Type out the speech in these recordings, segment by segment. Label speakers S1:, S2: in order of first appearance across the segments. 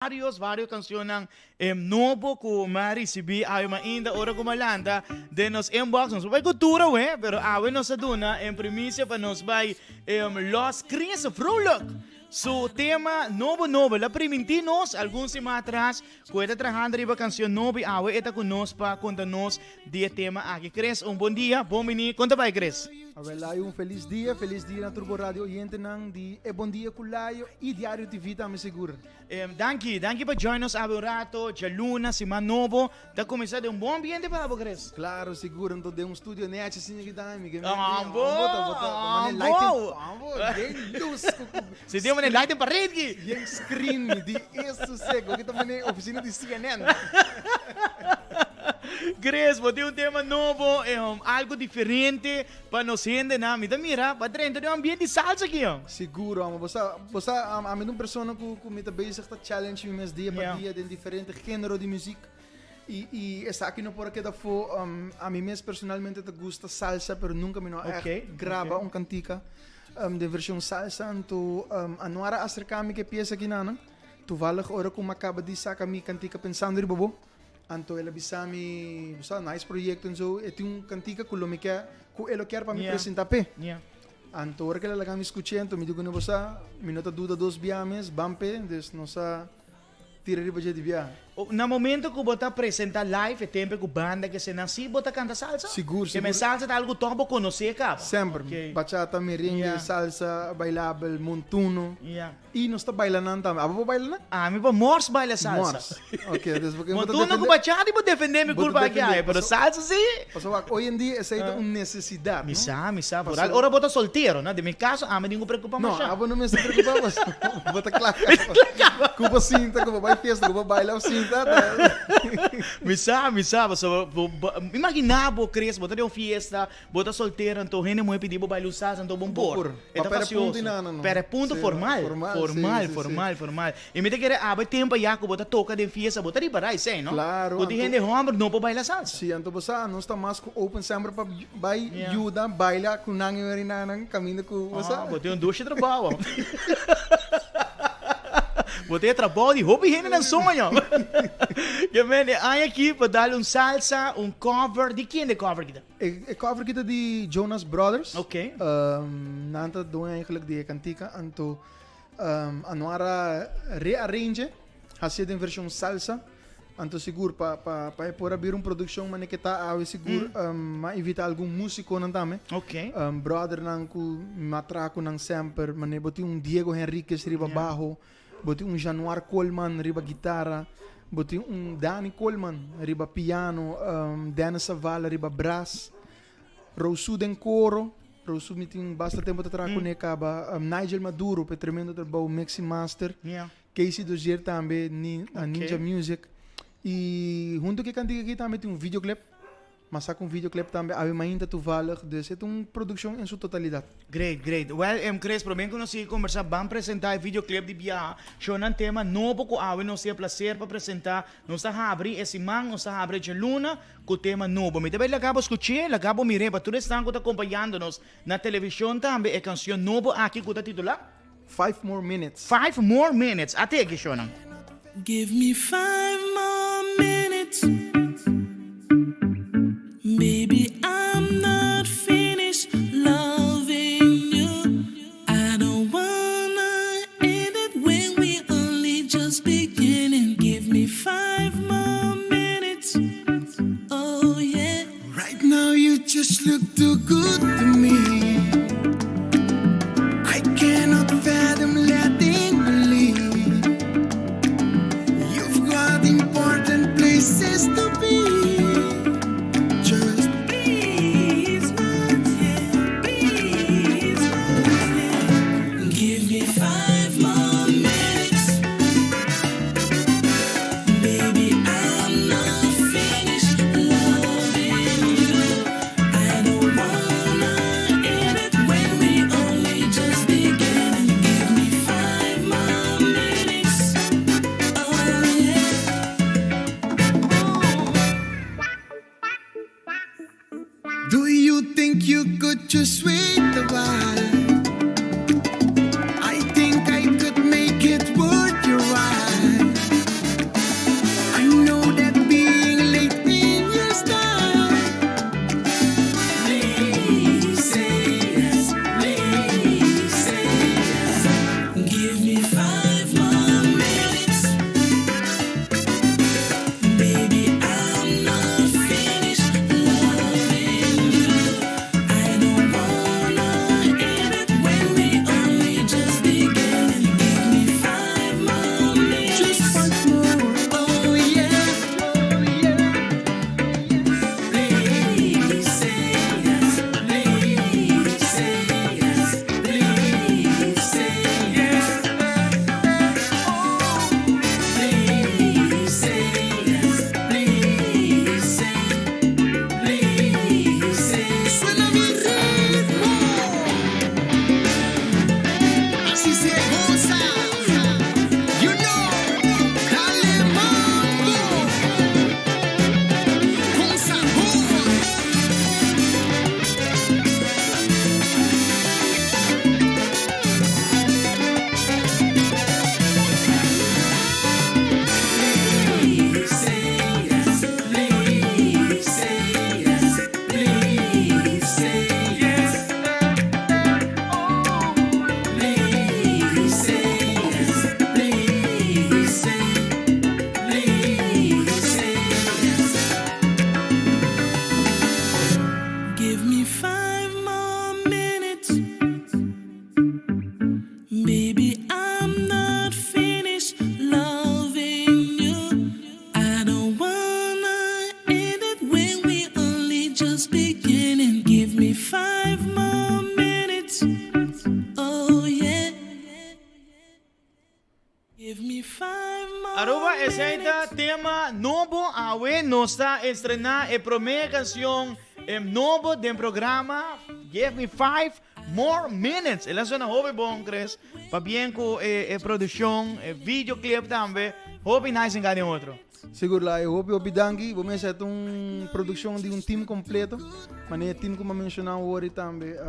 S1: Varios varios cancionnan nobo cu mi a ricibi awe mainda ora cu mi a lanta den nos inbox. Nos por bay cu tur awe, pero awe nos a duna en primicia pa nos bay Los Chris Vrolijk su tema nobo nobo. El a priminti nos algun siman atras cu e ta trahando riba cancion nobo y awe e ta cu nos pa conta nos di e tema aki. Chris, un bon dia, bon bini. Con ta bay, Chris?
S2: Awel Layo un felis dia, felis dia na tur bo radio oyentenan di E Bon Dia cu Layo y Diario TV tambe sigur.
S1: Danki, danki pa join nos awe un rato, djaluna, siman nobo, ta kuminsá den un bon ambiente pa bo, Chris.
S2: Klaro, sigur, anto den un studio nechi asina ki ta mi ke
S1: Ambo, ambo.
S2: Ambo, yen lus ku ku.
S1: Si tin mane light den pared ki.
S2: Yen screen mi di e sosego, ki ta mane ofisina di CNN.
S1: Chris, bo tin un tema nobo, algo diferente. Pa nos hendenan, mi ta mira pa drenta den un ambiente di salsa aki.
S2: Sigur, amo. Bo sa, bo sa, ami ta un persona ku ku mi ta bezig ta challenge mi mes dia pa dia den diferente genero di muziek. I i esaki no por a keda afó. Ami mes personalmente ta gusta salsa, pero nunka mi no a ègt graba un kantika den vershon salsa. Anto Anuar a aserká mi ku e piesa aki nan. Toevallig ora ku mi a kaba di saka mi kantika Pensando Riba Bo. Anto el a bisa mi, bo sa, nice proyecto en zo, e tin un cantica cu lo mi kier, cu e lo kier pa mi presenta p'e. Anto ora cu el a laga mi scuch'e, anto mi di cu no, bo sa, mi no ta duda dos bia mes, ban p'e, dus nos a tira riba dje di bia.
S1: Na momento cu bo ta presenta live, e tempo cu banda kese nan, si bo ta canta salsa?
S2: Sigur,
S1: Ke men
S2: sigur.
S1: salsa ta algo toch bo conoce caba?
S2: Semper. Bachata, merengue, salsa, bailabel, montuno. Y nos ta baila nan tambe. Abo por baila nan?
S1: Ami por mors baila salsa.
S2: Mors. Ok, dus bo
S1: ta defende. Ku bachata bo defende mi culpa aki awe, pero salsa si.
S2: Pasobra wak, hoy en dia esey ta un necesidad, no?
S1: Mi sa, mi sa. Por ora bo ta soltero, no? Den mi caso, ami tin ku preocupa
S2: masha. No, abo no mester preocupa pasobra bo ta kla kaba. Ku bo sinta, ku bo bai fiesta, ku bo baila of sinta.
S1: Mi sa, mi sa, pasobra imagina bo, Chris, bo ta den un fiesta. Bo ta soltero anto hende muhe pidi bo baila un salsa anto bon por. E ta fasioso. Perde punto formal. Formal, formal, formal. I mi ta kere aba e tempo ya ku bo ta toka den fiesta bo ta ripará esei no. Ku tin hende homber no por baila salsa.
S2: Si anto bo sa nos ta mas ku open semper pa bai yuda baila ku nan i werinan kaminda ku bo sa.
S1: Bo tin un dushi trabou. Bo tin e trabou di hopi hende nan soño. Ke men e aña aki pa dal un salsa, un cover. Di kende cover kita?
S2: E cover ki ta di Jonas Brothers. Nan ta doño eigenlijk di e cantica. Anto Anuar a rearrange, hacié den version salsa. Anto sigur pa pa pa e por a bira un produccion mane ke ta awe sigur m'a invita algun musiconan tambe. Brothernan ku m'a traha ku nan semper. Mane bo tin un Diego Henriquez riba baho. Bo tin un Januar Koolman riba gitara, bo tin un Dani Koolman riba piano, Dennis Zavala riba bras, Rosu den koro, Rosu mi tin basta tempo ta traha kuné kaba, Nigel Maduro pa e tremendo trabou, mix y master, Casey Dozier tambe, Ninja Music, y hunto ku e kantika aki tambe tin un videoclip. M'a saca un videoclip tambe awe mainta toevallig, dus e ta un produccion en su totalidad.
S1: Great, great. Well, em Chris, prome cu nos sigui conversa, ban presenta e videoclip di Biaha. Shownan tema nobo cu awe nos tin e placer pa presenta. Nos ta habri e siman, nos ta habri e djaluna cu tema nobo. Mi ta bay laga bo scuch'e, laga bo mir'e, pa tur esnan cu ta acompañando nos na television tambe, e cancion nobo aki cu ta titula.
S2: Five More Minutes.
S1: Five More Minutes. Ate aki shownan.
S3: Give me five more minutes Baby I'm not finished loving you I don't wanna end it when we only just beginning Give me five more minutes Oh yeah Right now you just look too good to me I cannot fathom letting you leave You've got important places to be Just please not yet Please not yet Give me five more minutes Baby I'm not finished loving you I don't wanna end it when we only just beginning Give me five more minutes Oh yeah Do you think you could just wait a while? I think I could make it worth your while.
S1: Aruba, esey ta tema nobo. Awe nos ta estrena e prome cancion nobo den programa Give Me Five More Minutes. El a suena hopi bon, Chris. Pabien cu e produccion, e videoclip tambe. Hopi nice en cada otro.
S2: Sigur la, e hopi hopi danki. Bo mester ta un produccion di un team completo. Mane e team cu mi a menciona awor tambe.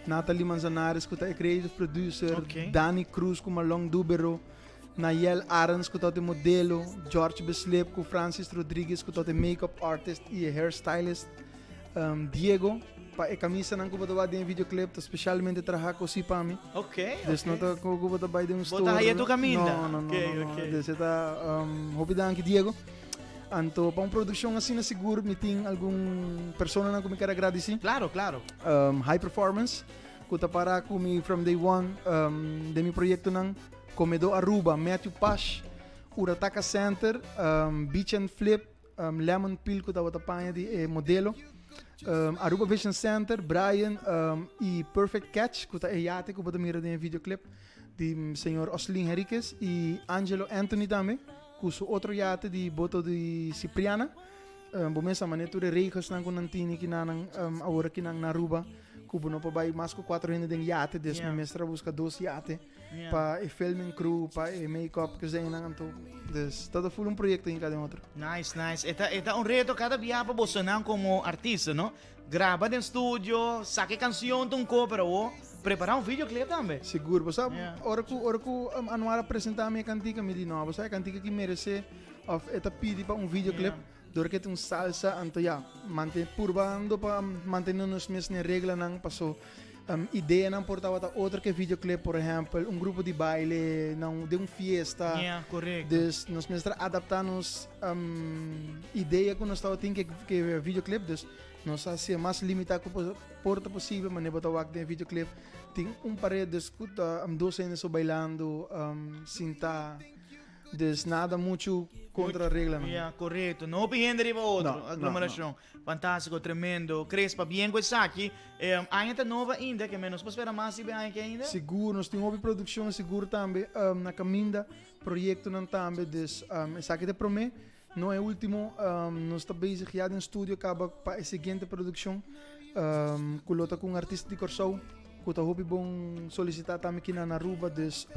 S2: Nathalie Manzanares cu ta e creative producer. Dani Cruz cu Marlon Dubero. Nayel Arends cu ta e modelo. George Beslip cu Francis Rodriguez cu ta e make-up artist y e hairstylist. Diego pa e camisanan cu bo ta wak den e videoclip ta specialmente traha cosi pa mi. Dus no ta cu bo ta bay den un
S1: store. Bo ta haya tu caminda.
S2: No, no, no, no, no. Dus e ta hopi danki Diego. Anto pa un produccion asina sigur mi tin algun personanan cu mi kier agradeci.
S1: Claro, claro.
S2: High Performance cu ta para cu mi from day one den mi proyectonan. Comedo Aruba, Matthew Pash, Urataka Center, Beach and Flip, Lemon Peel cu tabata paña di e modelo, Aruba Vision Center, Brian y Perfect Catch cu ta e yate cu bo ta mira den e videoclip di señor Oslin Henriquez y Angelo Anthony tambe cu su otro yate di boto di Cipriana. Bo mester mane tur e regelsnan cu nan tini kinanan awor akinan na Aruba cu bo no por bay mas cu cuatro hende den yate, dus mi mester a busca dos yate. Pa e filming crew, pa e make-up, kezenan anto. Dus ta ta full un proyecto hinca den otro.
S1: Nice, nice. E ta, e ta un reto cada bia pa bosonan como artista, no? Graba den studio, saca e cancion ta un co, pero awo prepara un videoclip tambe.
S2: Sigur. Bo sa, ora cu, ora cu Anuar a presenta mi e cantica, mi di no, bo sa e cantica aki merece of e ta pidi pa un videoclip. Dor cu e ta un salsa, anto ya, mante, purbando pa mantene nos mes n'e reglanan, paso Ideanan por tabata otro ke videoclip, por ehempel, un grupo di baile na un, den un fiesta.
S1: Yeah, correcto.
S2: Dus nos mester adapta nos idea ku nos tabatin ke ke videoclip, dus nos a hasié mas limitá ku por ta posibel, manera bo ta wak den e videoclip tin un pared dus ku ta dos hende so bailando, sintá. Dus nada muchu kontra reglanan.
S1: Ya, korekto. No hopi hende riba otro. No, Aglomerashon. No. Fantástiko, tremendo. Chris, pabien ku esaki. Eh, aña ta nova ainda, ke men nos por spera mas riba e aña aki ainda?
S2: Sigur, nos tin hopi produkshon sigur tambe na kaminda, proyektonan tambe. Dus esaki ta e promé, no e último. Nos ta bezig ya den studio kaba pa e siguiente produkshon ku lo ta ku un artista di Kòrsou. Cu ta hopi bon solicita tambe aki na Aruba, dus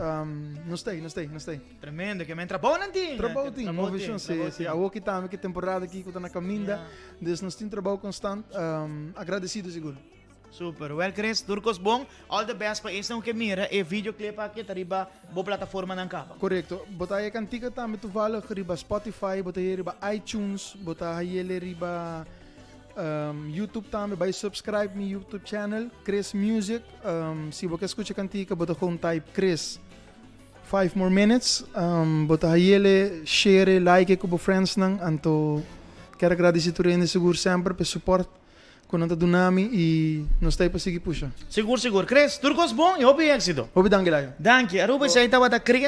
S2: nos ta ey, nos ta ey, nos ta ey.
S1: Tremendo, ke men trabou nan tin.
S2: Trabou tin, movecion, si, si. Awo aki tambe ke temporada aki cu ta na caminda, dus nos tin trabou constant, agradecido sigur.
S1: Super, wel Chris, tur cos bon, all the best pa esnan cu ke mira e videoclip aki ta riba bo plataformanan caba.
S2: Correcto, bo ta haya cantica tambe toevallig riba Spotify, bo ta haya riba iTunes, bo ta hayele riba. YouTube tambe, bai subscribe mi YouTube channel, Chris Music. Si bo ke skucha kantika, bo ta gewoon type Chris 5 more minutes. Bo ta hayele, share, like ku bo friendsnan. Anto kier agradesi tur hende sigur semper pa e support ku nan ta duna mi i nos ta ei pa sigui pusha.
S1: Sigur sigur. Chris, tur kos bon i hopi éxito.
S2: Hopi danki Layo.
S1: Danki. Aruba esei tabata Chris.